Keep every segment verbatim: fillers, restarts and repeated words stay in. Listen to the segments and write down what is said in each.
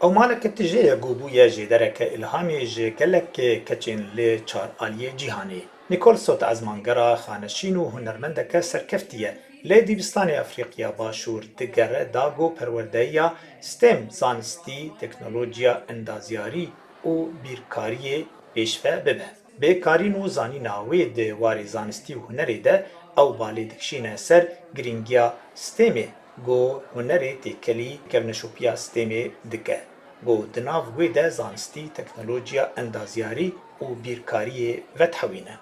Ew maleke tijê ye ku bûye jêdereke îlhamê ji gelek keçên li çar aliyê cîhanê. Nicole Sot ezmangera xaneşîn û hunermendeke serkeftî ye. Lê Dîbistanê Efrîqiya Başûr digere da ku perwerdeyiya STEM, zanistî, teknolojiya endazyarî û bîrkariyê pêşve bibe. Bêkarîn û zanîna wê di warê zanistî û hunerê de ew balê dikişîne ser girîngiya STEMê, ku hunerê têkelî kevneşopiya STEMê dike, ku di nav wê de zanistî, teknolojiya endazyarî û bîrkariyê vedihewîne.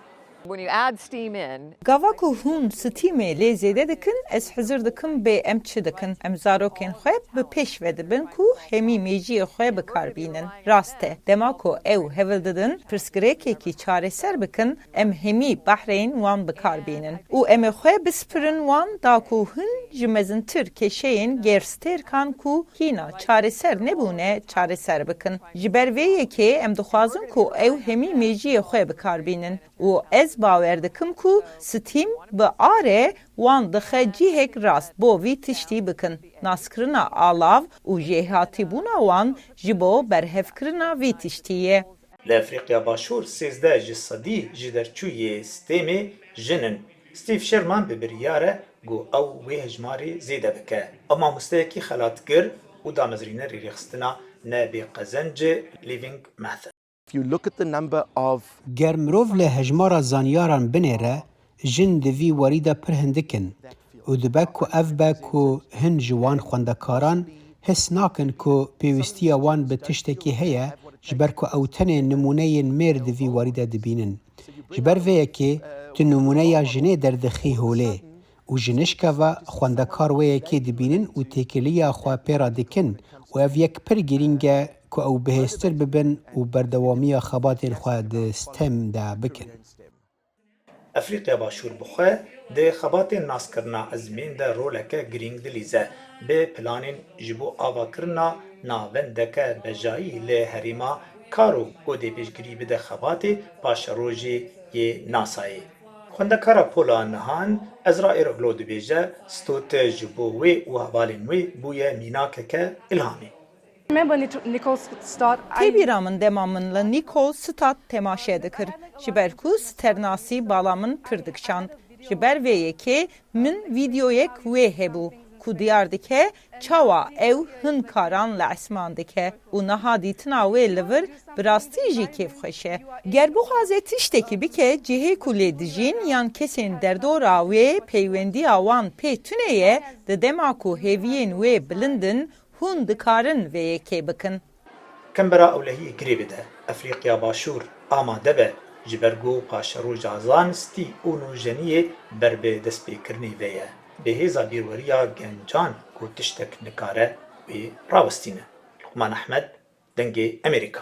When you add STEAM in, Gava ku hûn STEAMê lê zêde dikin, ez hizir dikim bê em çi dikin. Em zarokên xwe bi pêş ve dibin ku hemî mêjiyê xwe bi kar bînin. Rast e, dema ku ew hewl didin pirsgirêkekî çareser bikin, em hemî behreyên wan bi kar bînin. Û em ê xwe bispirin wan da ku hûn ji mezintir kêşeyên gêrstêrkan ku hîna çareser nebûne, çareser bikin. Ji ber vê yekê em dixwazin ku ew hemî mêjiyê xwe bi kar bînin. Û ez bawer dikim ku STEAM bi are wan dixe cihek rast bo vî tiştî bikin. Naskirina alav û jêhatîbûna wan ji bo berhevkirina vî tiştî ye. Li Efrîqiya Başûr sêzdeh ji sedî ji derçûyê STEMê jin in. Steve Sherman bi biryar e ku ew wê hejmarê zêde bike. Ew mamosteyekî xelatgir û damezrînerî rêxistina ne bê qezenc Living Math e. If you look at the number of Ger mirov li hejmara zanyaran binêre, jin di vî warî de pir hindik in û dibe ku ev be ku hin ji wan xwendekaran his nakin ku pêwîstiya wan bi tiştekî heye, ji ber ku ew tenê nimûneyên mêr di vî warî de dibînin. Ji ber vê yekê tu nimûneya jinê derdixî holê. Û ji nişka ve xwendekar wê yekê dibînin û têkiliya xwe pê re dikin û ev yek pir girîng e ku ew bihêztir bibin û berdewamiya xebatên xwe di STEM de bikin. Efrîqiya Başûr bi xwe di xebatên naskirina ezmên de roleke girîng dilîze. Bi planên ji bo avakirina navendeke bejayî li herêma Karo ku dê pêşgirî bide xebatê paşerojê yê NASAyê. Xwendekara Pola Nihan, Ezra Eroglu dibêje, Stot ji bo wê û hevalên wê bûye mînakeke îlhamê. Remember Nic-, Nicole Stott, I Tê bîra min dema min li Nicole Stott temaşe dikir, ji ber ku sternasî bala min pir dikişand. Ji ber vê yekê min vîdeoyek wê hebû ku diyar dike çawa ew hin karan li esman dike û niha dîtina wê li vir bi rastî jî kêfxweş e. Ger bixwaze tiştekî bike, cihê ku lê dijîn yan kesên derdora wê peywendiya wan pê tune ye, di dema ku hêviyên wê bilind in, hûn dikarin vê yekê bikin. Kembera ewlehiyê girê bide, Efrîqiya Başûr amade be, ji ber ku paşeroja zanistî û nûjeniyê ber bi destpêkirinê ve ye. Bi hêza bîrweriya gencan ku tiştek nikare wê rawestîne. Luqman Ehmed, Dengê Emerîka.